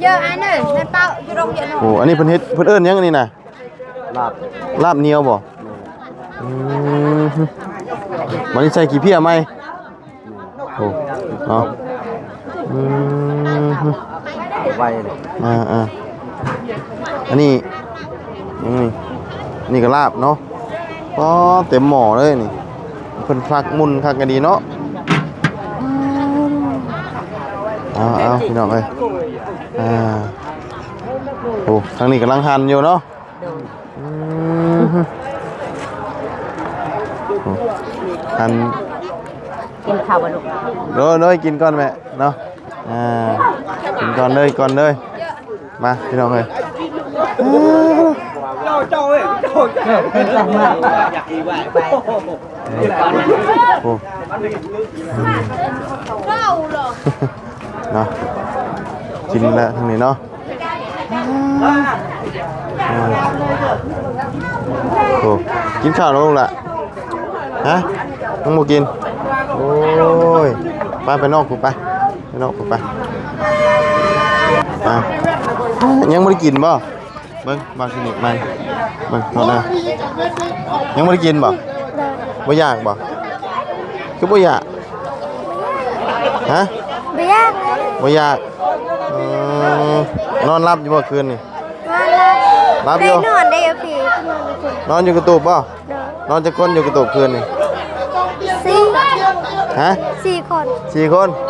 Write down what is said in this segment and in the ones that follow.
ເຢີອັນເດີ ໃນເປົ້າຢູ່ໂຮງຮຽນ. ໂອ້ ອັນນີ້ເພິ່ນເຮັດ ເພິ່ນເອີ້ນຫຍັງອັນນີ້ນະ? ລາບ ລາບໜຽວບໍ່? ອືມ ບັດນີ້ໃສ່ຂີ້ເພຍໃໝ່. ໂອ້ ເນາະ ອືມ ໄວເລີຍ ອ່າໆ ອັນນີ້ ອືມ ນີ້ກໍລາບເນາະ. ອໍ ເຕັມໝໍ້ເລີຍນີ້ ເພິ່ນຟັກໝຸ່ນຄັກກະດີເນາະ. ເອົາໆ ພີ່ນ້ອງເອີຍ ອ່າ ໂອ້ ທາງນີ້ກຳລັງຫັ່ນຢູ່ເນາະ. ໂດຍ ອືມ ໂອ້ ອັນ ກິນເຂົ້າບໍ່ລູກ? ໂດຍ ໂດຍ ກິນກ່ອນແມ່ເນາະ. ອ່າ ກິນກ່ອນເລີຍ ກ່ອນເລີຍ ມາ ພີ່ນ້ອງເອີຍ. ໂອ້ ເນາະ ກິນແລ້ວທາງນີ້ເນາະ. ໂອ້ ກິນເຂົ້າແລ້ວລູກຫຼະ? ຮະ ຍັງບໍ່ກິນ? ໂອ້ຍ ໄປ ໄປນອກພຸ້ນ ໄປ ໄປນອກພຸ້ນ ໄປ. ອ່າ ຍັງບໍ່ໄດ້ກິນບໍ່? ເບິ່ງ ມາທີ່ນີ້ ມາ ເບິ່ງ ໂທດເດີ ຍັງບໍ່ໄດ້ກິນບໍ່? ບໍ່ຢາກບໍ່? ຄືບໍ່ຢາກ? ຮະ ບໍ່ຢາກ ບໍ່ຢາກ. ເອີ ນອນຫຼັບຢູ່ບໍ່ຄືນນີ້? ນອນຫຼັບ ຫຼັບຢູ່ ໄດ້ນອນໄດ້ຢູ່ພີ້ ນອນຢູ່ກະຕູບບໍ່? ໂດຍ ນອນຈັກຄົນຢູ່ກະຕູບຄືນນີ້? ສີ່ ຮະ ສີ່ຄົນ ສີ່ຄົນ. ເ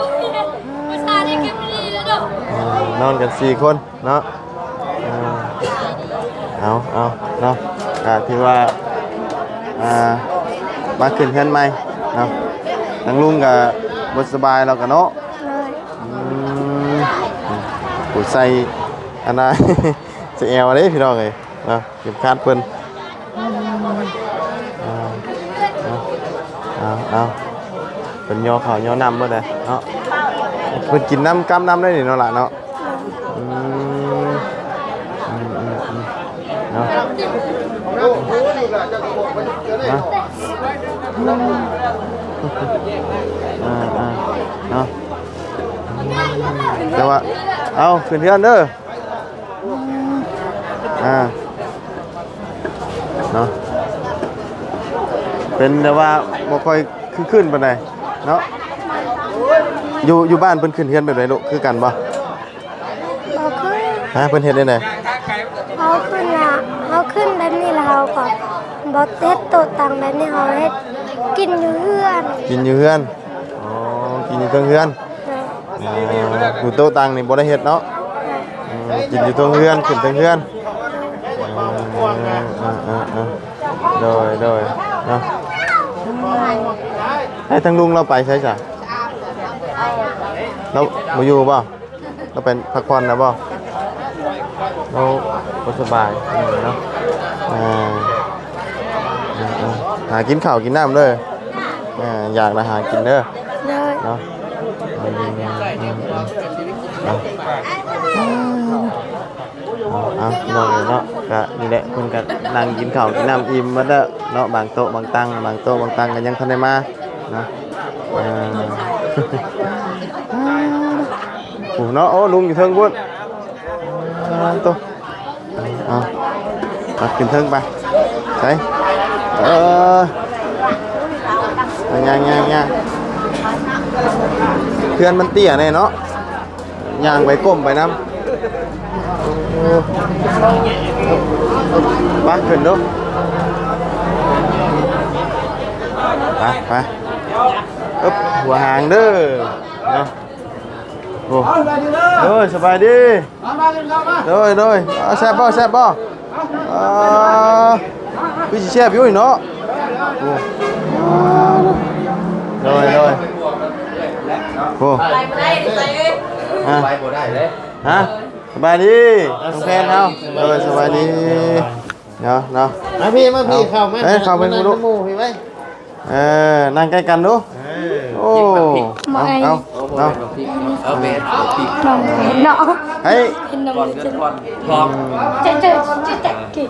ອີ ນອນກັນສີ່ຄົນເນາະ. ເອີ ເອົາ ເອົາເນາະ ກະຖືວ່າ ອ່າ ມາຂຶ້ນເຮືອນໃໝ່ເນາະ. ທາງລຸງກະບໍ່ສະບາຍແລ້ວກະເນາະ. ໂດຍ ອືມ ໂອ້ ໃສ່ອັນນ່າ ໃສ່ແອວເດ້ພີ່ນ້ອງເອີຍເນາະ ເຂັມຂັດເພິ່ນ. ເອົາ ເອົາ ເອົາ ເພິ່ນຍໍເຂົ້າຍໍນ້ຳເບິດເລີຍເນາະ. ເພິ່ນກິນນຳ ກຳນຳໄດ້ນີ້ເນາະຫຼານເນາະ. ອືມ ອືມ ອືມ ອືມ ເນາະ ເນາະ ອ່າໆ ເນາະ ແຕ່ວ່າ ເອົາ ຂຶ້ນເຮືອນເດີ ອ່າ ເນາະ ເປັນແຕ່ວ່າບໍ່ຄ່ອຍຄືຄືນປານໃດເນາະ. ຢູ່ ຢູ່ບ້ານເພິ່ນຂຶ້ນເຮືອນແບບໃດລູກ? ຄືກັນບໍ່? ບໍ່ຄືນ. ຮະ ເພິ່ນເຮັດແນວໃດ? ເຮົາຂຶ້ນລະ ເຮົາຂຶ້ນແບບນີ້ລະ ເຮົາກໍບໍ່ເຮັດໂຕະຕັ່ງແບບນີ້ ເຮົາເຮັດກິນຢູ່ເຮືອນ. ກິນຢູ່ເຮືອນ. ອໍ ກິນຢູ່ເທິງເຮືອນ. ໂດຍ ເອີ ຢູ່ໂຕະຕັ່ງນີ້ບໍ່ໄດ້ເຮັດເນາະ. ເອີ ກິນຢູ່ເທິງເຮືອນ ຂຶ້ນເທິງເຮືອນ. ເອີ ເອີ ເອີ ເອີ ໂດຍ ໂດຍ ເນາະ. ໃຫ້ທາງລຸງລາວໄປໃສຊະ? ລາວບໍ່ຢູ່ບໍ່? ລາວໄປພັກຜ່ອນແລ້ວບໍ່? ລາວບໍ່ສະບາຍເນາະ. ອ່າ ຫາກິນເຂົ້າກິນນ້ຳເດີ. ອ່າ ຢາກລະຫາກິນເດີ. ໂດຍ ເນາະ. ເອົາ ເອົາ ເອົາ ເອົາ ເນາະ ເນາະ ກະນີ້ແຫຼະ ເພິ່ນກະນັ່ງກິນເຂົ້າກິນນ້ຳອີ່ມໝົດແລ້ວເນາະ. ບາງໂຕະບາງຕັ່ງ ບາງໂຕະບາງຕັ່ງກະຍັງທັນໄດ້ມາເນາະ. ອ່າ ໂອ້ເນາະ ໂອ້ ລຸງຢູ່ເທິງພຸ້ນ. ອ່າ ໂຕ ເອົາ ເອົາ ຂຶ້ນເທິງໄປ. ໃສ ເອີ ຍ່າງໆໆ ເຮືອນມັນເຕ້ຍແດ່ເນາະ ຍ່າງໄປກົ້ມໄປນຳ. ໂອ້ ໄປ ຂຶ້ນດູ ໄປ ໄປ. ອຶບ ຫົວຫາງເດີເນາະ. ໂອ້ ໂດຍ ສະບາຍດີ. ມາ ມາ ກິນເຂົ້າມາ. ໂດຍ ໂດຍ. ເອົາ ແຊບບໍ່ ແຊບບໍ່? ອ່າ ຄືຊິແຊບຢູ່ນີ້ເນາະ. ໂອ້ ໂດຍ ໂດຍ. ໂອ້ ອ່າ ໄປບໍ່ໄດ້ເດ້. ຮະ ສະບາຍດີ ນ້ອງແພນເຮົາ. ໂດຍ ສະບາຍດີ. ເນາະ ເນາະ ມາພີ່ ມາພີ່ ເຂົ້າມາ ເອີ ເຂົ້າໄປ ມານັ່ງ ໝູ່ ໝູ່ພີ່ໄວ້. ເອີ ນັ່ງໃກ້ກັນດູ. ເອີ ໂອ້ ກິນບັກພິກ ເອົາ ເອົາ ເອົາ ເອົາແມ່ນບັກພິກ ເນາະ ໃຫ້ ເຫັນນ້ຳ ກ່ອນເງິນກ່ອນທອງ. ເຈົ້າ ເຈົ້າ ເຈົ້າ ເຈົ້າ ເອີ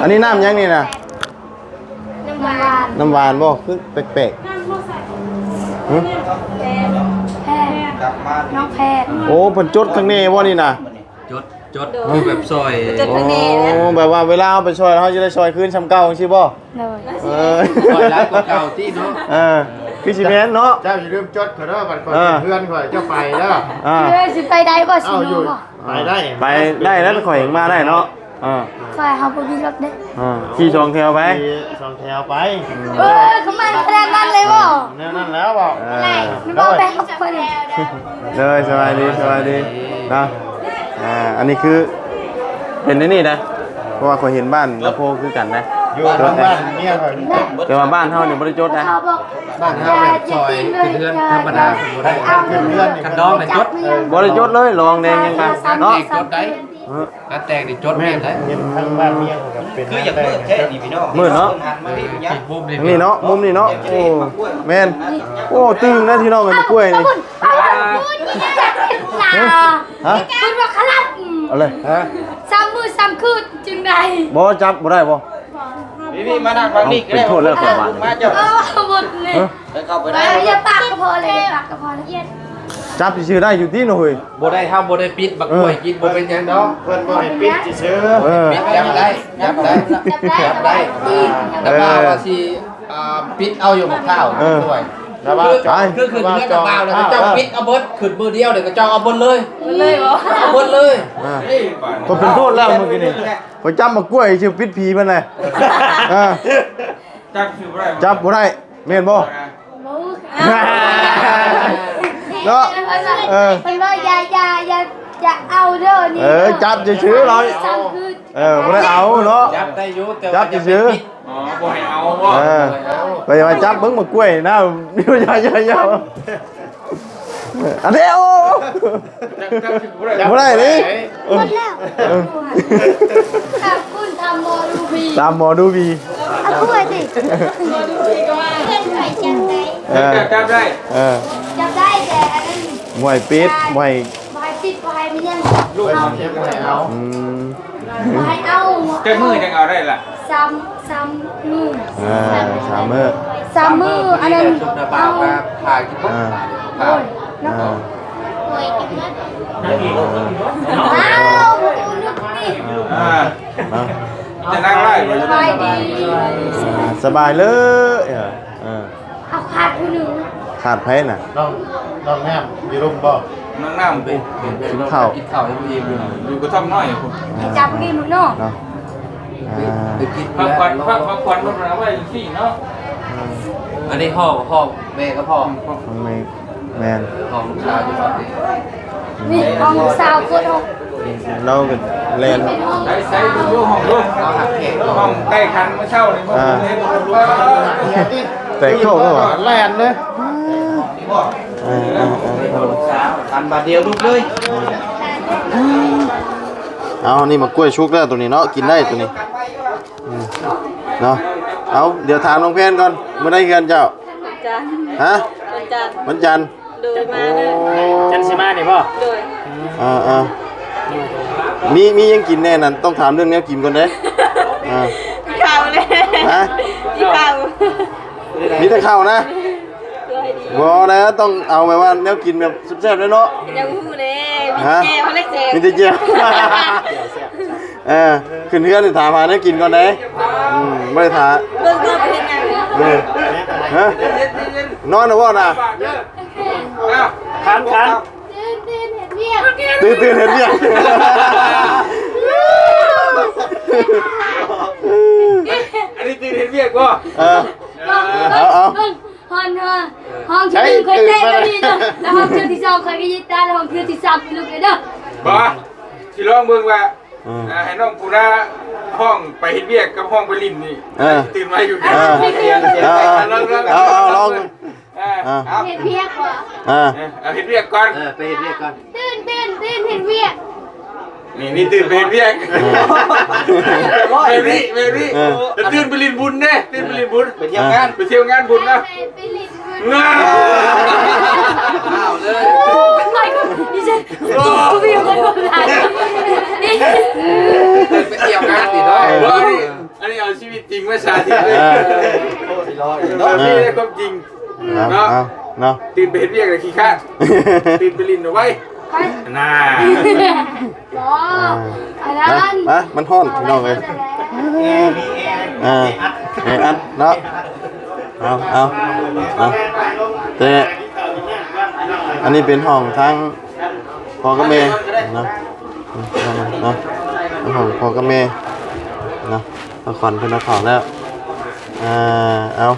ອັນນີ້ນ້ຳຫຍັງນີ້ນະ? ນ້ຳຫວານ ນ້ຳຫວານບໍ່? ຄືແປກໆ ຫຶ? ແພງ ນ້ອງແພດ ໂອ້ ເພິ່ນຈົດຂ້າງແນ່ບໍ່ນີ້ນະ? ຈົດ ຈົດ ຄືແບບຊ່ອຍ ຈົດຂ້າງແນ່ນະ. ໂອ້ ແບບວ່າເວລາເຮົາໄປຊ່ອຍ ເຮົາຈະໄດ້ຊ່ອຍຄືນສ່ຳເກົ່າຈັ່ງຊີ້ບໍ່? ໂດຍ ເອີ ຊ່ອຍຫຼາຍກວ່າເກົ່າຕິເນາະ. ເອີ ຄືຊິແມ່ນເນາະ. ເຈົ້າຢ່າລືມຈົດຂ້ອຍເດີ ບັດຂ້ອຍ ເອີ ເປັນເພື່ອນຂ້ອຍ ເຈົ້າໄປເດີ. ອ່າ ເອີ ຊິໄປໄດ້ບໍ່ ຊິ ເອົາຢູ່ ໄປໄດ້ ໄປໄດ້ແລ້ວ ຂ້ອຍຍັງມາໄດ້ເນາະ. ອ່າ ຂ້ອຍເຮົາບໍ່ມີລົດເດ້. ອ່າ ຂີ່ສອງແຖວໄປ ຂີ່ສອງແຖວໄປ. ເອີ ຄືມາຂະໜາດນັ້ນເລີຍບໍ່? ແນວນັ້ນແລ້ວບໍ່? ເອີ ແມ່ນບໍ່ ໄປຮັບເພິ່ນ. ເດີ ສະບາຍດີ ສະບາຍດີເນາະ. ອ່າ ອັນນີ້ຄືເປັນອັນນີ້ນະ ເພາະວ່າຂ້ອຍເຫັນບ້ານລະໂພຄືກັນນະ ຢູ່ທາງບ້ານເມຍຂ້ອຍ ແຕ່ວ່າບ້ານເຮົານີ້ບໍ່ໄດ້ຈົດນະ. ບ້ານເຮົາແບບຊອຍ ເປັນເຮືອນທຳມະດາ ບໍ່ໄດ້ ເປັນເຮືອນ ຄັນດອງໄດ້ຈົດ ບໍ່ໄດ້ຈົດເລີຍ ລອງແດງຫຍັງກະເນາະ ແຕ່ງຈົດໄດ້. ເອີ ງານແຕ່ງນີ້ຈົດແມ່ນໄດ໋. ເຫັນທາງບ້ານເມຍເຂົາກໍເປັນ ຄືຢາກມືດແທ້ນີ້ພີ່ນ້ອງ ມືດເນາະ. ນີ້ເນາະ ມຸມນີ້ເນາະ. ໂອ້ ແມ່ນ. ໂອ້ ຕື່ມນະພີ່ນ້ອງ ອັນກ້ວຍນີ້ ຮະ? ເພິ່ນວ່າຂະລັດ ເອົາເລີຍ ຮະ? ສາມມື້ສາມຄືນຈຶ່ງໄດ້. ບໍ່ ຈັບບໍ່ໄດ້ບໍ່? ນີ້ໆ ມານັ່ງຝັ່ງນີ້ກໍໄດ້. ເປັນໂທດແລ້ວຂອງບ້ານ ມາເຈົ້າ ເອີ ບໍ່ໄດ້ ຮະ? ເຂົ້າໄປໄດ້ ຢ່າປາກກໍພໍແລ້ວ ຢ່າປາກກໍພໍແລ້ວ. ຈັບຊື່ໆ ໄດ້ຢູ່ຕິເນາະເຮີຍ. ບໍ່ໄດ້ ເຮົາບໍ່ໄດ້ປິດບັກກ້ວຍກິນ ບໍ່ເປັນຫຍັງດອກ ເພິ່ນບໍ່ໃຫ້ປິດຊື່ໆ. ເອີ ປິດ ຈັບໄດ້ ຈັບໄດ້ ຈັບໄດ້ ແຕ່ວ່າວ່າຊິ ອ່າ ປິດເອົາຢູ່ບັກພ້າວດ້ວຍ. ຄື ຄືຂຶ້ນເຮືອນນຳບ່າວແລ້ວ ເຈົ້າປິດເອົາເບິດ ຂຶ້ນມື້ດຽວເດ ກໍເຈົ້າເອົາເບິດເລີຍ ເອົາເບິດເລີຍ. ອ່າ ຂ້ອຍເປັນໂທດແລ້ວມື້ກີ້ນີ້ ຂ້ອຍຈັບໝາກກ້ວຍຊິປິດຜີມັນແຫຼະ. ອ່າ ຈັບຊື່ບໍ່ໄດ້ ຈັບບໍ່ໄດ້ ແມ່ນບໍ່? ບໍ່ ເນາະ ເອີ ເພິ່ນວ່າຢ່າ ຢ່າ ຢ່າ ຢ່າເອົາເດີນີ້. ເອີ ຈັບຊື່ໆ ເຮົາ ເອີ ບໍ່ໄດ້ເອົາເນາະ ຈັບໄດ້ຢູ່ ແຕ່ວ່າຢ່າໄປປິດ. ອໍ ບໍ່ໃຫ້ເອົາບໍ່? ເອີ ໄປວ່າຈັບເບິ່ງໝາກກ້ວຍນະ ຢ່າ ຢ່າ ຢ່າ ອັນນີ້ ໂອ້ ຈັບ ຈັບ ຈັບ ບໍ່ໄດ້ເດ້. ໝົດແລ້ວ ເອີ ຂອບຄຸນ ຕາມໝໍດູບີ ຕາມໝໍດູບີ ເອົາຖ້ວຍຕິ ໝໍດູບີກໍວ່າ ເອີ ຈັບໄດ້ ເອີ ຈັບໄດ້ ແຕ່ອັນນັ້ນ ບໍ່ໃຫ້ປິດ ບໍ່ໃຫ້ ບໍ່ໃຫ້ປິດ ບໍ່ໃຫ້ມີຫຍັງ ລູກເອົາ ບໍ່ໃຫ້ເອົາ. ອືມ ບໍ່ໃຫ້ເອົາ ຈັກມື້ຈັ່ງເອົາໄດ້ລະ? ສາມ ສາມມື້ ອ່າ ສາມມື້ ສາມມື້ ອັນນັ້ນ ສຸກນະບ່າວມາພາກິນ ອ່າ ໂດຍເນາະ ອ່າ ໂດຍ ກິນໝົດ ອ້າວ ປະຕູລຶກນີ້ ອ່າ ເນາະ ຈະນັ່ງໄລ່ ສະບາຍດີ ອ່າ ສະບາຍເລີຍ ເອີ ເອີ ເອົາຂາດຜູ້ໜຶ່ງ ຂາດໃຜນະ? ນ້ອງ ນ້ອງນ້ຳຢູ່ລຸ່ມບໍ່? ນ້ອງນ້ຳ ກິນເຂົ້າ ກິນເຂົ້າຍັງບໍ່ອີ່ມຢູ່ ຢູ່ກະທ່ອມນ້ອຍພຸ້ນ ຈັບກິນເນາະ ເນາະ ອ່າ ໄປກິນ ພັກຜ່ອນ ພັກ ພັກຜ່ອນເພິ່ນເອົາໄວ້ຈັ່ງຊີ້ເນາະ ອ່າ ອັນນີ້ຫ້ອງ ຫ້ອງແມ່ກັບພໍ່ ຫ້ອງແມ່ ແມ່ນ ຫ້ອງລູກສາວຢູ່ຝັ່ງນີ້ ນີ້ຫ້ອງສາວໂຄດ ລາວກໍແລ່ນ ໃສ່ ໃສ່ ເບິ່ງດູຫ້ອງດູ ເຮົາຮັກແຂກ ຫ້ອງໃຕ້ຄັນມື້ເຊົ້ານີ້ ອ່າ ແຕກໂຕແລ້ວຫວາ ແລ່ນເລີຍ ເອີ ເອີ ເອີ ເອີ ອັນບາດດຽວລຸກເລີຍ ເອົາ ນີ້ໝາກກ້ວຍສຸກແລ້ວໂຕນີ້ເນາະ ກິນໄດ້ໂຕນີ້ ອືມ ເນາະ ເອົາ ດຽວຖາມນ້ອງແພນກ່ອນ ມື້ໃດເຮືອນເຈົ້າ? ວັນຈັນ ຮະ? ວັນຈັນ ວັນຈັນ ໂດຍ ມາເດີ ໂອ້ ຈັນຊິມານີ້ບໍ່? ໂດຍ ອ່າໆ ມີ ມີຫຍັງກິນແດ່ນັ້ນ ຕ້ອງຖາມເລື່ອງແນວກິນກ່ອນເດ້ ອ່າ ເຂົ້າເລີຍ ຮະ? ກິນເຂົ້າ ມີແຕ່ເຂົ້ານະ ບໍ່ແລ້ວ ຕ້ອງເອົາແບບວ່າແນວກິນແບບແຊບໆ ເລີຍເນາະ ຍັງບໍ່ຮູ້ເດ້ ມີແຈ່ວເລີຍ ມີແຈ່ວ ມີແຕ່ແຈ່ວ ເອີ ຂຶ້ນເຮືອນນີ້ຖາມຫາແນວກິນກ່ອນເດ້ ອືມ ບໍ່ໄດ້ຖ້າ ເບິ່ງກ່ອນເປັນຫຍັງ ເອີ ຮະ? ນອນແລ້ວບໍ່ນະ? ຄັນ ຄັນ ຕື່ນ ຕື່ນເຮັດວຽກ ຕື່ນ ຕື່ນເຮັດວຽກ ອັນນີ້ຕື່ນເຮັດວຽກບໍ່? ເອີ ເອົາ ເອົາ ເບິ່ງ ຫ້ອງ ຫ້ອງ ຫ້ອງທີໜຶ່ງຂ້ອຍແຕະແລ້ວນີ້ເດີ ແລ້ວຫ້ອງເທື່ອທີສອງຂ້ອຍກໍຍິດຕາ ແລ້ວຫ້ອງເທື່ອທີສາມກໍລຸກເລີຍເດີ ບໍ່ ຊິລອງເບິ່ງວ່າ ເອີ ອ່າ ໃຫ້ນ້ອງປູນາຮ້ອງໄປເຮັດວຽກກັບຮ້ອງໄປຫຼິ້ນນີ້ ເອີ ຕື່ນໄວຢູ່ ເອີ ເອີ ເອົາ ເອົາ ລອງ ເອົາ ເອົາ ລອງ ອ່າ ອ່າ ເຮັດວຽກບໍ່? ອ່າ ເອີ ເອົາເຮັດວຽກກ່ອນ ເອີ ໄປເຮັດວຽກກ່ອນ ຕື່ນ ຕື່ນ ຕື່ນເຮັດວຽກ ນີ້ ນີ້ຕື່ນໄປເຮັດວຽກ ເອີ ແບບນີ້ ແບບນີ້ ເອີ ແຕ່ຕື່ນໄປຫຼິ້ນບຸນເດ້ ຕື່ນໄປຫຼິ້ນບຸນ ໄປທ່ຽວງານ ໄປທ່ຽວງານບຸນນະ ໄປຫຼິ້ນບຸນ ງານ ອ້າວເລີຍ ໂອ້ຍ ຂ້ອຍກໍດີໃຈ ໂອ້ຍ ກູມີຄົນບໍ່ຫຼາຍ ໄປທ່ຽວງານນີ້ເນາະ ເອີ ອັນນີ້ເອົາຊີວິດຈິງມາສາທິດເລີຍ ເອີ ເນາະ ນີ້ແຫຼະຄວາມຈິງ ເນາະ ເອົາ ເນາະ ຕື່ນໄປເຮັດວຽກແລ້ວຂີ້ຄ້ານ ຕື່ນໄປຫຼິ້ນເອົາໄວ້ ໄປ ນ່າ ບໍ່ ອ່າ ອັນນັ້ນ ນະ ນະ ມັນຮ້ອນພີ່ນ້ອງເອີຍ ອ່າ ແອອັດເນາະ ເອົາ ເອົາ ເອົາ ແຕ່ອັນນີ້ເປັນຫ້ອງທາງພໍ່ກັບແມ່ເນາະ ເນາະ ເປັນຫ້ອງພໍ່ກັບແມ່ເນາະ ພໍ່ຂວັນເພິ່ນເອົາເຂົ້າແລ້ວ ອ່າ ເອົາ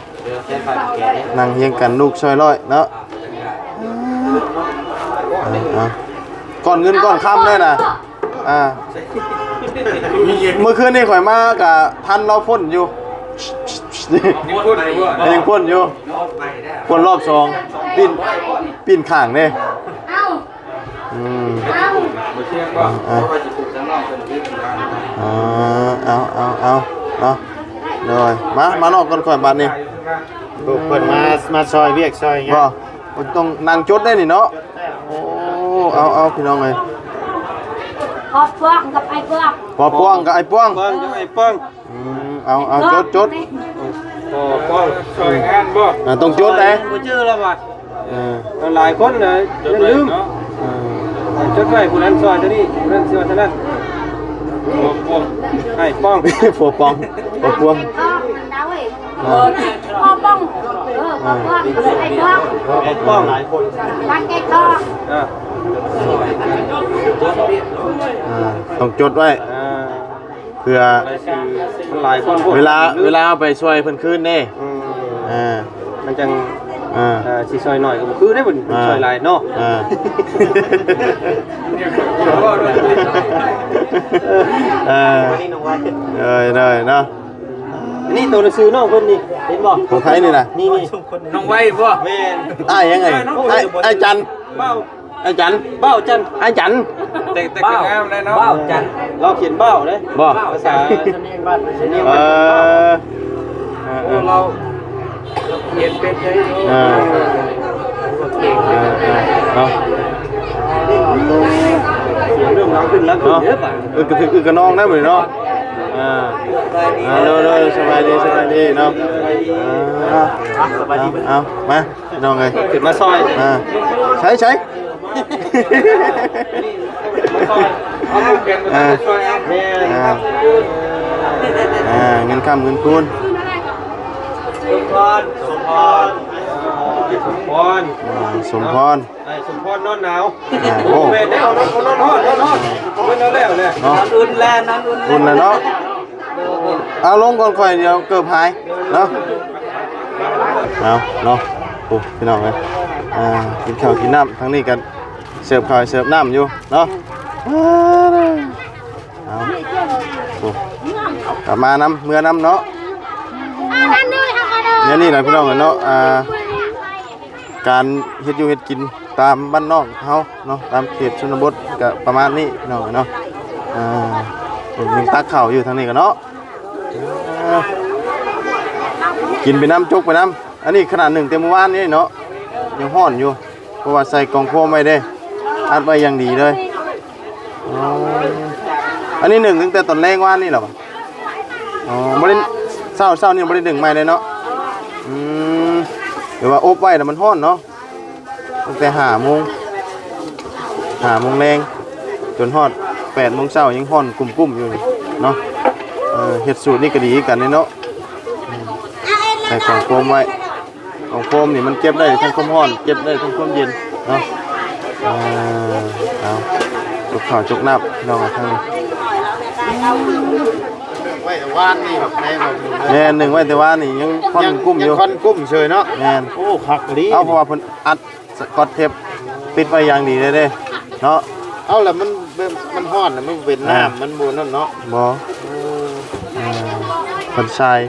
ນັ່ງຮຽງກັນລູກຊອຍຮ້ອຍເນາະ ເອົາ ເອົາ ກ່ອນເງິນກ່ອນຄຳເລີຍນະ ອ່າ ມື້ຄືນນີ້ຂ້ອຍມາກະທັນລາວພົ້ນຢູ່ ຍັງພົ້ນຢູ່ບໍ່? ຍັງພົ້ນຢູ່ ພົ້ນລອບສອງ ປີ້ນ ປີ້ນຂ້າງເດ້ ເອົ້າ ອືມ ເອົ້າ ເອົາ ເອົາ ເອົາ ເອົາ ເນາະ ໂດຍ ມາ ມານອກກ່ອນຂ້ອຍບາດນີ້ ເພິ່ນມາ ມາຊ່ອຍວຽກຊ່ອຍງານ ບໍ່ ຕ້ອງນັ່ງຈົດໄດ້ນີ້ເນາະ ໂອ້ ເອົາ ເອົາ ພີ່ນ້ອງເອີຍ ພໍ່ປວງກັບອ້າຍປວງ ພໍ່ປວງກັບອ້າຍປວງ ປວງກັບອ້າຍປວງ ອືມ ເອົາ ເອົາ ຈົດ ຈົດ ພໍ່ປ້ອງຊ່ອຍງານບໍ່? ອ່າ ຕ້ອງຈົດເດ້ ບໍ່ຈື່ແລ້ວວ່າ ເອີ ຫຼາຍຄົນເລີຍລືມ ເອີ ຈົດໄວ້ ຜູ້ນັ້ນຊ່ອຍເທົ່ານີ້ ຜູ້ນັ້ນຊ່ອຍເທົ່ານັ້ນ ພໍ່ປ້ອງ ອ້າຍປ້ອງ ພໍ່ປ້ອງ ພໍ່ປ້ອງ ພໍ່ປ້ອງ ເອີ ພໍ່ປ້ອງ ອ້າຍປ້ອງ ພໍ່ປ້ອງ ບ້ານແກ້ງທອງ ອ່າ ອ່າ ຕ້ອງຈົດໄວ້ ອ່າ ເພື່ອ ມັນຫຼາຍຄົນໂພດ ເວລາ ເວລາເຮົາໄປຊ່ວຍເພິ່ນຄືນເດ້ ອືມ ເອີ ມັນຈັ່ງ ເອີ ເອີ ຊິຊ່ອຍໜ້ອຍກໍບໍ່ຄືເດ້ ເພິ່ນ ເອີ ຊ່ອຍຫຼາຍເນາະ ເອີ ເອີ ເອີ ເນາະ ອັນນີ້ໂຕໜັງສືນ້ອງເພິ່ນນີ້ ເຫັນບໍ່? ຂອງໃຜນີ້ນະ? ນີ້ ນີ້ ນ້ອງໄວບໍ່? ແມ່ນ ອ້າຍຫຍັງ ອ້າຍ ອ້າຍຈັນ ເບົ້າ ອາຈານ ເບົ້າຈັນ ອາຈານ ແຕ່ ແຕ່ກໍງາມແລ້ວເນາະ ເບົ້າຈັນ ລາວຂຽນເບົ້າເດ້ ບໍ່ ພາສາສຳນຽງບ້ານ ສຳນຽງ ເອີ ເອີ ເອີ ລາວຂຽນເປັນເດ້ ເອີ ເອີ ເອີ ເນາະ ສຽງເລີ່ມດັງຂຶ້ນ ດັງຂຶ້ນເດີ ບາດ ເອີ ກະຖືກ ອື ກະນອງໄດ້ໝົດເນາະ ອ່າ ອ່າ ໂດຍ ໂດຍ ສະບາຍດີ ສະບາຍດີເນາະ ອ່າ ສະບາຍດີ ເອົາ ເອົາ ມາ ພີ່ນ້ອງເອີຍ ຂຶ້ນມາຊ່ອຍ ອ່າ ໃຊ້ ໃຊ້ ເອົາໝູ່ແກນມາຊ່ອຍ ອ່າ ແມ່ນ ອ່າ ອ່າ ເງິນຄຳເງິນຄູນ ສົມພອນ ສົມພອນ ສົມພອນ ອ່າ ສົມພອນ ອ່າ ສົມພອນນອນໜາວ ອ່າ ໂອ້ ແມ່ນເດ້ ເອົານອນ ເອົານອນຮ້ອນ ນອນຮ້ອນ ເພິ່ນເອົາແລ້ວແຫຼະ ເນາະ ນອນອຸ່ນແລ້ວ ນອນອຸ່ນແລ້ວ ອຸ່ນແລ້ວເນາະ ເອົາລົງກ່ອນຂ້ອຍ ດຽວເກີບຫາຍເນາະ ເອົາເນາະ ໂອ້ ພີ່ນ້ອງເອີຍ ອ່າ ກິນເຂົ້າກິນນ້ຳ ທາງນີ້ກໍເສີບເຂົ້າເສີບນ້ຳຢູ່ເນາະ ເອົາ ໂອ້ ກັບມານຳ ເມືອນຳເນາະ ດຽວນີ້ລະ ພີ່ນ້ອງເອີຍເນາະ ອ່າ ການເຮັດຢູ່ເຮັດກິນຕາມບ້ານນອກເຮົາເນາະ ຕາມເຂດຊົນນະບົດກະປະມານນີ້ພີ່ນ້ອງເນາະ ອ່າ ຍັງຕັກເຂົ້າຢູ່ທາງນີ້ກະເນາະ ເອີ ກິນໄປນຳ ຈົກໄປນຳ ອັນນີ້ຂະໜາດໜຶ້ງແຕ່ມື້ວານນີ້ເນາະ ຍັງຮ້ອນຢູ່ ເພາະວ່າໃສ່ກ່ອງໂຟມໄວ້ເດ້ ອັດໄວ້ຢ່າງດີເລີຍ ອໍ ອັນນີ້ໜຶ້ງຕັ້ງແຕ່ຕອນແລງວານນີ້ແຫຼະຫວາ? ອໍ ບໍ່ໄດ້ ເຊົ້າ ເຊົ້ານີ້ບໍ່ໄດ້ໜຶ້ງໃໝ່ເລີຍເນາະ ອືມ ແຕ່ວ່າອົບໄວ້ແລ້ວມັນຮ້ອນເນາະ ຕັ້ງແຕ່ຫ້າໂມງ ຫ້າໂມງແລງ ຈົນຮອດແປດໂມງເຊົ້າ ຍັງຮ້ອນກຸ້ມໆຢູ່ເນາະ ເອີ ເຮັດສູດນີ້ກໍດີຄືກັນເດ້ເນາະ ອືມ ໃສ່ກ່ອງໂຟມໄວ້ ກ່ອງໂຟມນີ້ມັນເກັບໄດ້ທັງຄວາມຮ້ອນ ເກັບໄດ້ທັງຄວາມເຢັນເນາະ ເອີ ເອົາ ຈົກເຂົ້າຈົກນ້ຳ ພີ່ນ້ອງເອີຍ ທາງນີ້ ໄວ້ແຕ່ວານນີ້ ແມ່ນ ໜຶ້ງໄວ້ແຕ່ວານນີ້ ຍັງຄວັນກຸ້ມຢູ່ ຍັງຄວັນກຸ້ມເຊີຍເນາະ ແມ່ນ ໂອ້ ຄັກອີ່ຫຼີ ເອົາ ເພາະວ່າເພິ່ນອັດສະກອດເທບປິດໄວ້ຢ່າງດີເລີຍເດ້ເນາະ ເອົາ ແລ້ວມັນ ມັນຮ້ອນ ມັນເປັນນ້ຳ ອ່າ ມັນບໍ່ນັ້ນເນາະ ບໍ່ ເອີ ເອີ ເພິ່ນຊາຍ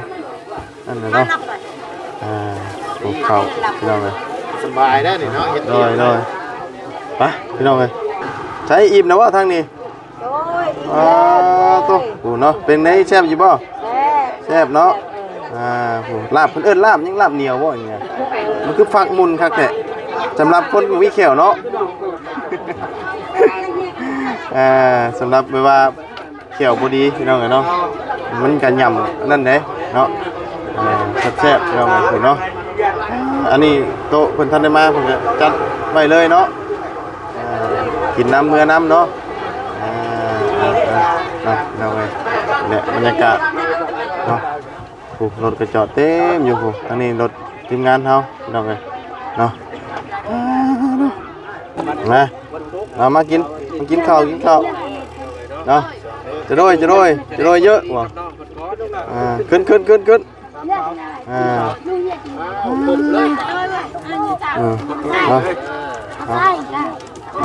ອັນນັ້ນເນາະ ອ່າ ໂອ້ ເຂົ້າ ພີ່ນ້ອງເອີຍ ສະບາຍໄດ໋ນີ້ເນາະ ເຮັດ ໂດຍ ໂດຍ ໄປ ພີ່ນ້ອງເອີຍ ໃສ ອີ່ມແລ້ວບໍ່ທາງນີ້? ໂດຍ ອີ່ມແລ້ວ ອ່າ ໂຕ ໂອ້ເນາະ ເປັນໃດ ແຊບຢູ່ບໍ່? ແຊບ ແຊບເນາະ ເອີ ອ່າ ໂອ້ ລາບ ເພິ່ນເອີ້ນລາບຫຍັງ ລາບໜຽວບໍ່ນີ້ ມັນຄືຟັກມຸນຄັກແທ້ ສຳລັບຄົນບໍ່ມີແຂ້ວເນາະ ອ່າ ສຳລັບແບບວ່າ ແຂ້ວບໍ່ດີພີ່ນ້ອງເອີຍເນາະ ມັນກະຫຍ້ຳອັນນັ້ນເດ້ເນາະ ອ່າ ແຊບໆ ພີ່ນ້ອງເອີຍເນາະ ອັນນີ້ໂຕະເພິ່ນທັນໄດ້ມາ ເພິ່ນກໍຈັດໄວ້ເລີຍເນາະ. ອ່າ ກິນນຳເມືອນຳເນາະ. ອ່າ ເນາະ ເນາະ ເນາະເອີຍ ແລະ ບັນຍາກາດເນາະ. ໂອ້ ລົດກໍຈອດເຕັມຢູ່ພຸ້ນ. ທາງນີ້ລົດທີມງານເຮົາ ພີ່ນ້ອງເອີຍເນາະ. ມາ ມາ ມາກິນ ມາກິນເຂົ້າ ກິນເຂົ້າເນາະ. ຈະໂດຍ ຈະໂດຍ ຈະໂດຍເຍອະວ່າ. ອ່າ ຂຶ້ນ ຂຶ້ນ ຂຶ້ນ ຂຶ້ນ. ອ່າ ເອີ ເນາະ ເນາະ.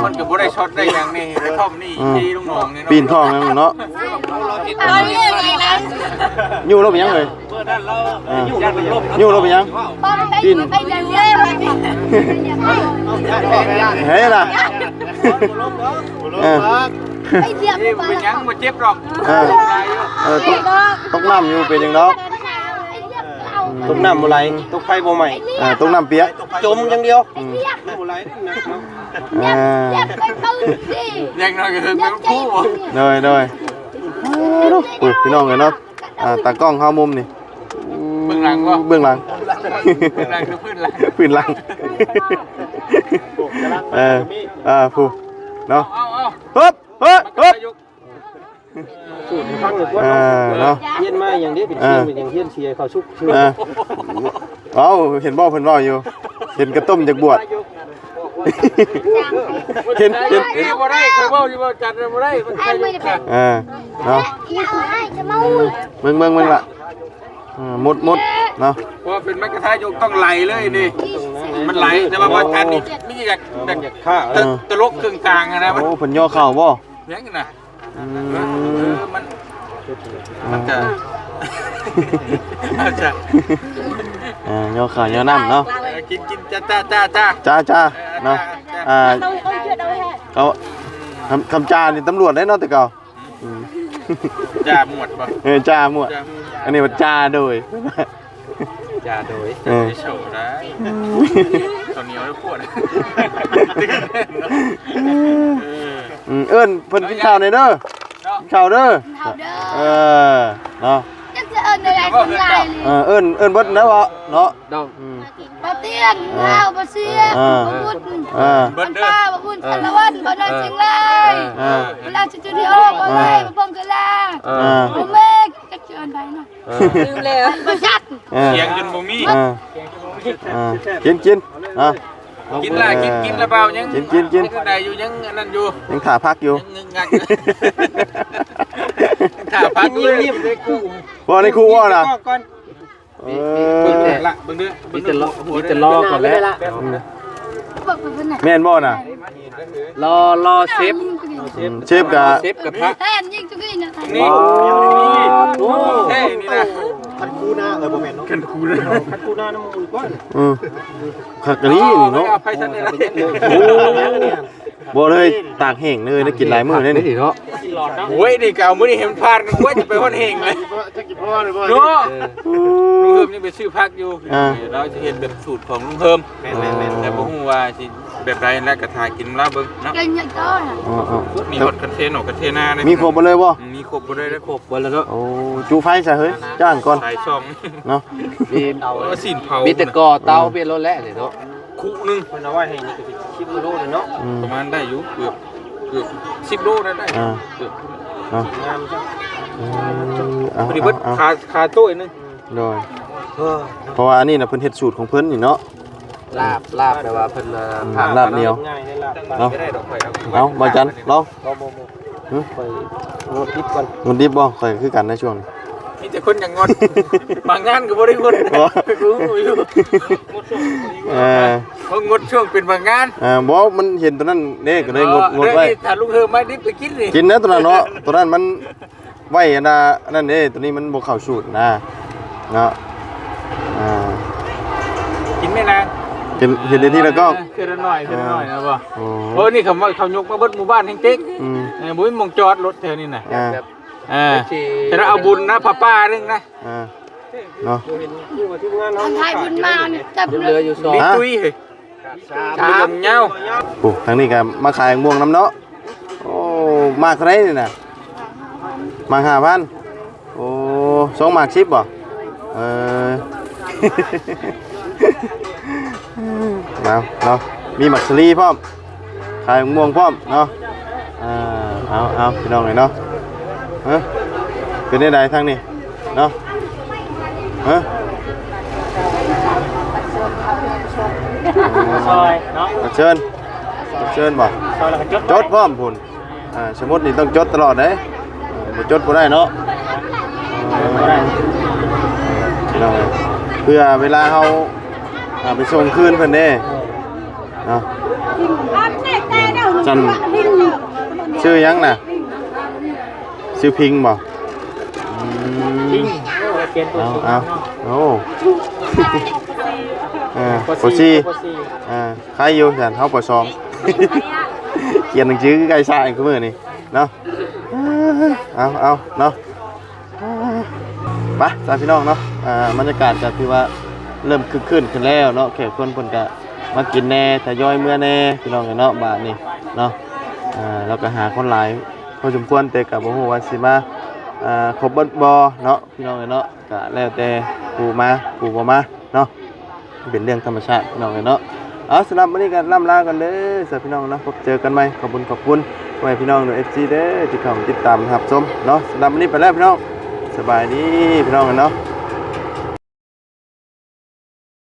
ມັນກໍບໍ່ໄດ້ຊັອດໄດ້ຫຍັງນີ້ ກະທ່ອມນີ້ ອືມ ທີ່ລຸງໜອງນີ້ເນາະ ປີນທ້ອງນັ້ນເນາະ. ຢູ່ລົບຫຍັງເລີຍ? ອ່າ ຢູ່ລົບຫຍັງ? ປີນ ເຮີຍລະ. ເອີ ເປັນຫຍັງ ບໍ່ເຈັບດອກ. ເອີ ເອີ ຕົກ ຕົກນ້ຳຢູ່ ເປັນຫຍັງດອກ. ຕົກນ້ຳບໍ່ໄຫຼ ຕົກໄຟບໍ່ໄໝ້. ອ່າ ຕົກນ້ຳປຽກ ຈົມຢ່າງດຽວ. ອືມ ບໍ່ໄຫຼ ອ່າ ຢ່າງໜ້ອຍກໍເຖິງເມືອງພູ. ໂດຍ ໂດຍ. ໂອ້ຍ ພີ່ນ້ອງເອີຍເນາະ. ອ່າ ຕາກ້ອງເຮົາມຸມນີ້ ເບື້ອງຫຼັງບໍ່? ເບື້ອງຫຼັງ ເບື້ອງຫຼັງຄືພື້ນຫຼັງ ພື້ນຫຼັງ. ເອີ ອ່າ ຜູ້ເນາະ. ເອົາ ເອົາ ເອົາ ຮຶບ ຮຶບ ຮຶບ. ສູດໃຫ້ຟັງກ່ອນ ເອີ ເນາະ ຮຽນມາຫຍັງເດ້ ເປັນ ເອີ ເປັນຫຍັງຮຽນເສຍເຂົ້າສຸກຊື່. ເອີ ເວົ້າ ເຫັນບໍ່ ເພິ່ນເວົ້າຢູ່ ເຫັນກະຕົ້ມຢາກບວດ. ເຫັນ ເຫັນ ເຫັນ ບໍ່ໄດ້ ຂ້ອຍເວົ້າຢູ່ວ່າຈັດບໍ່ໄດ້ ມັນໃສ່ຢູ່. ເອີ ເນາະ ເບິ່ງ ເບິ່ງ ເບິ່ງລະ. ເອີ ໝົດ ໝົດເນາະ ເພາະວ່າເປັນໄມ້ກະທະຍົກຕ້ອງໄຫຼເລີຍນີ້ ມັນໄຫຼ. ແຕ່ວ່າ ວ່າຈັດນີ້ມີຢາກ ຢາກ ເອີ ຕະຫຼົກເຄິ່ງກາງຫັ້ນນະ. ໂອ້ ເພິ່ນຍໍເຂົ້າບໍ່? ຍັງນະ. ອືມ ເອີ ມັນ ມັນກະ ອືມ ອາດຈະ ເອີ ຍໍເຂົ້າຍໍນ້ຳເນາະ. ເອີ ກິນ ກິນ ຈ້າ ຈ້າ ເນາະ. ອ່າ ເອົາ ຄຳ ຄຳຈ້ານີ້ຕຳຫຼວດເດ້ເນາະແຕ່ເກົ່າ. ອືມ ຈ່າໝວດບໍ່? ເອີ ຈ່າໝວດ ອັນນີ້ວ່າຈ່າໂດຍ. ຢ່າໂດຍ ເອີ ໂຊໄດ້ ເຂົ້າໜຽວແລ້ວປວດ. ອືມ ເອີ້ນເພິ່ນກິນເຂົ້າແດ່ເດີ ເນາະ ກິນເຂົ້າເດີ ເຂົ້າເດີ. ເອີ ເນາະ ຈັກຈະເອີ້ນແນວໃດຄົນຫຼາຍ. ເອີ ເອີ້ນ ເອີ້ນເບິດແລ້ວເນາະ ເນາະ. ອືມ ບ່າວຕຽງ ເອີ ບ່າວ ບ່າວເຊຍ ເອີ ບ່າວບຸດ ເອີ ພັນຕາ ບ່າວບຸນ ເອີ ສາລະວັນ ບ່າວນ້ອຍ ເອີ ຊຽງລາຍ ເອີ ບ່າວລາວສະຕູດິໂອ ເອີ ບ່າວໄມ້ ເອີ ບ່າວເພິ່ງກະລາ ເອີ ບ່າວເມກ ຈັກຈະເອີ້ນໃຜເນາະ. ເອີ ລືມແລ້ວ ບໍ່ຈັກ ເອີ ສຽງຈົນບໍ່ມີ. ເອີ ເອີ ກິນ ກິນ ອ່ະ ກິນລະ ກິນ ກິນລະ ບ່າວຍັງ ກິນ ກິນ ກິນ ໄດ້ຢູ່ ຍັງອັນນັ້ນຢູ່ ຍັງຖ້າພັກຢູ່ ຍັງງຶກງັກ ຖ້າພັກຢູ່. ບໍ່ໄດ້ຄູເວົ້ານະ ເອີ ເບິ່ງເດີ ລະ ເບິ່ງເດີ ມີແຕ່ລໍ ມີແຕ່ລໍກ່ອນແຫຼະ. ອືມ ແມ່ນບໍ່ນະ? ລໍ ລໍເຊຟ ອືມ ເຊຟກະ ເຊຟກະທະ ນີ້ ໂອ້ ເທ່ນີ້ນະ ຄັນຄູນາ ເອີ ບໍ່ແມ່ນເນາະ ຄັນຄູນາ ຄັນຄູນານຳໝູ່ກ່ອນ. ອືມ ຄັກອີ່ຫຼີນີ້ເນາະ ເອົາໄປຊັ້ນນີ້ລະ. ໂອ້ ບໍ່ເລີຍ ຕາກແຫ້ງເລີຍ ໄດ້ກິນຫຼາຍມື້ເດ້ນີ້ເນາະ. ໂອ້ຍ ນີ້ກໍເອົາມື້ນີ້ໃຫ້ມັນຜ່ານກ່ອນ ຈະໄປຮອດແຫ້ງເລີຍເນາະ. ເອີ ລຸງເພີ່ມຍັງໄປຊື້ຜັກຢູ່ ອ່າ ລາວຊິເຮັດແບບສູດຂອງລຸງເພີ່ມ. ແມ່ນໆໆ ແຕ່ບໍ່ຮູ້ວ່າຊິແບບໃດ ແລ້ວກໍຖ້າກິນລາວເບິ່ງເນາະ. ເອີໆ ມີຮອດຄັນເທນອກຄັນເທນາເດ້ ມີຄົບໝົດເລີຍບໍ່? ອືມ ມີຄົບໝົດເລີຍ ມີຄົບໝົດແລ້ວເນາະ. ໂອ້ ຈຸໄຟຊະເຮີ້ຍ ຈ້າງກ່ອນ ສາຍສອງເນາະ. ມີ ເອີ ຊີ້ນເຜົາ ມີແຕ່ກໍ່ເຕົາ ອືມ ເປັນໂລດແລ້ວນີ້ເນາະ. ຄຸໜຶ່ງ ເພິ່ນເອົາໄວ້ໃຫ້ນີ້ກໍສິບກິໂລເລີຍເນາະ. ອືມ ປະມານໄດ້ຢູ່ ເກືອບ ເກືອບສິບໂລໄດ້ ໄດ້ ອ່າ ເກືອບ ເນາະ ງາມ ອືມ ເອົາ ພໍດີເບິດ ເອົາ ຂາ ຂາໂຕ້ໜຶ່ງ ໂດຍ ເອີ ເພາະວ່າອັນນີ້ນະ ເພິ່ນເຮັດສູດຂອງເພິ່ນນີ້ເນາະ. ລາບ ລາບແບບວ່າເພິ່ນ ອືມ ລາບໜຽວ ງາຍເດ້ ລາບ ເນາະ. ເອົາ ບໍ່ຈັນ ລອງ ບໍ່ ບໍ່ ບໍ່ ຫຶ ຂ້ອຍງົດດິບກ່ອນ ງົດດິບບໍ່? ຂ້ອຍຄືກັນໃນຊ່ວງນີ້ ມີແຕ່ຄົນຢາກງົດ ບາງງານກໍບໍ່ໄດ້ງົດ ບໍ່ ກໍຮູ້ຢູ່. ເອີ ເພາະງົດຊ່ວງເປັນບາງງານ ເອີ ບໍ່ ມັນເຫັນຕົວນັ້ນເດ້ ກໍເລີຍງົດ ເອີ ງົດໄວ້. ຖ້າລຸງເຮີມາດິບໄປກິນນີ້ ກິນນະຕົວນັ້ນເນາະ ຕົວນັ້ນມັນໄວ້ອັນນ່າ ອັນນັ້ນເດ້ ຕົວນີ້ມັນບໍ່ເຂົ້າສູດນະ ເນາະ. ອ່າ ກິນແມ່ນາງ ເຫັນ ເຫັນໃນທີ່ລະກ້ອງ ເອີ ເທື່ອລະໜ້ອຍ ເທື່ອລະໜ້ອຍນະບໍ່? ໂອ້ ໂອ້ ນີ້ເຂົາ ເຂົາຍົກມາເບິດໝູ່ບ້ານແຮງເຕັກ ອືມ ເອີ ບໍ່ມີໝ່ອງຈອດລົດແຖວນີ້ນະ. ອ່າ ອ່າ ແຕ່ລະເອົາບຸນນະ ຜ້າປ່າໜຶ່ງນະ ອ່າ ເນາະ ເຫັນຢູ່ວ່າທີມງານເຮົາ ອັນທ້າຍບຸນມານີ້ ເຫຼືອຢູ່ສອງ ມີຕຸ້ຍເຮີ້ຍ ສາມ ສາມ ຍາວ. ໂອ້ ທາງນີ້ກໍມາຂາຍໝ່ວງນຳເນາະ. ໂອ້ ໝາກເທົ່າໃດນີ້ນະ? ໝາກຫ້າພັນ. ໂອ້ ສອງໝາກສິບບໍ່? ເອີ ເອີ ເອົາເນາະ ມີໝາກສາລີພ້ອມ ຂາຍໝາກມ່ວງພ້ອມເນາະ. ເອົາ ເອົາ ເອົາ ພີ່ນ້ອງເອີຍເນາະ. ເອີ ເປັນແນວໃດທາງນີ້ເນາະ? ເອີ ຊ່ອຍເນາະ ເຊີນ ເຊີນບໍ່? ຊ່ອຍແລ້ວກໍຈົດ ຈົດພ້ອມພຸ້ນ. ອ່າ ສະໝຸດນີ້ຕ້ອງຈົດຕະຫຼອດເດ້ ເອີ ບໍ່ຈົດບໍ່ໄດ້ເນາະ. ເອີ ພີ່ນ້ອງເອີຍ ເພື່ອເວລາເຮົາ ອ່າ ໄປສົ່ງຄືນເພິ່ນເດ້ເນາະ. ຈັນ ຊື່ຫຍັງນະ? ຊື່ພິງບໍ່? ອືມ ເອົາ ເອົາ ໂອ້ ເອີ ປໍສີ່ ປໍສີ່ ເອີ ໃຄຢູ່ຊັ້ນ ເຮົາປໍສອງ ຂຽນໜັງສືຄືໄກ່ຊາອີກມື້ນີ້ເນາະ. ເອົາ ເອົາເນາະ ໄປຊະພີ່ນ້ອງເນາະ. ອ່າ ບັນຍາກາດກໍຖືວ່າເລີ່ມຄຶກຄື້ນຂຶ້ນແລ້ວເນາະ ແຂກຄົນເພິ່ນກໍມາກິນແດ່ ທະຍອຍເມືອແດ່ ພີ່ນ້ອງເອີຍເນາະ. ບາດນີ້ເນາະ ອ່າ ລາວກໍຫາຄົນຫຼາຍພໍສົມຄວນ ແຕ່ກໍບໍ່ຮູ້ວ່າຊິມາ ອ່າ ຄົບເບິດບໍ່ເນາະ ພີ່ນ້ອງເອີຍເນາະ. ກະແລ້ວແຕ່ຜູ້ມາຜູ້ບໍ່ມາເນາະ ເປັນເລື່ອງທຳມະຊາດ ພີ່ນ້ອງເອີຍເນາະ. ເອົາ ສຳລັບມື້ນີ້ກໍລ່ຳລາກັນເດີຊະ ພີ່ນ້ອງເນາະ. ພົບເຈີກັນໃໝ່. ຂອບຄຸນ ຂອບຄຸນພໍ່ແມ່ພີ່ນ້ອງ ເອັຟຊີ ເດີ ທີ່ເຂົ້າມາຕິດຕາມຮັບຊົມເນາະ. ສຳລັບມື້ນີ້ໄປແລ້ວ ພີ່ນ້ອງ ສະບາຍດີ ພີ່ນ້ອງເນາະ.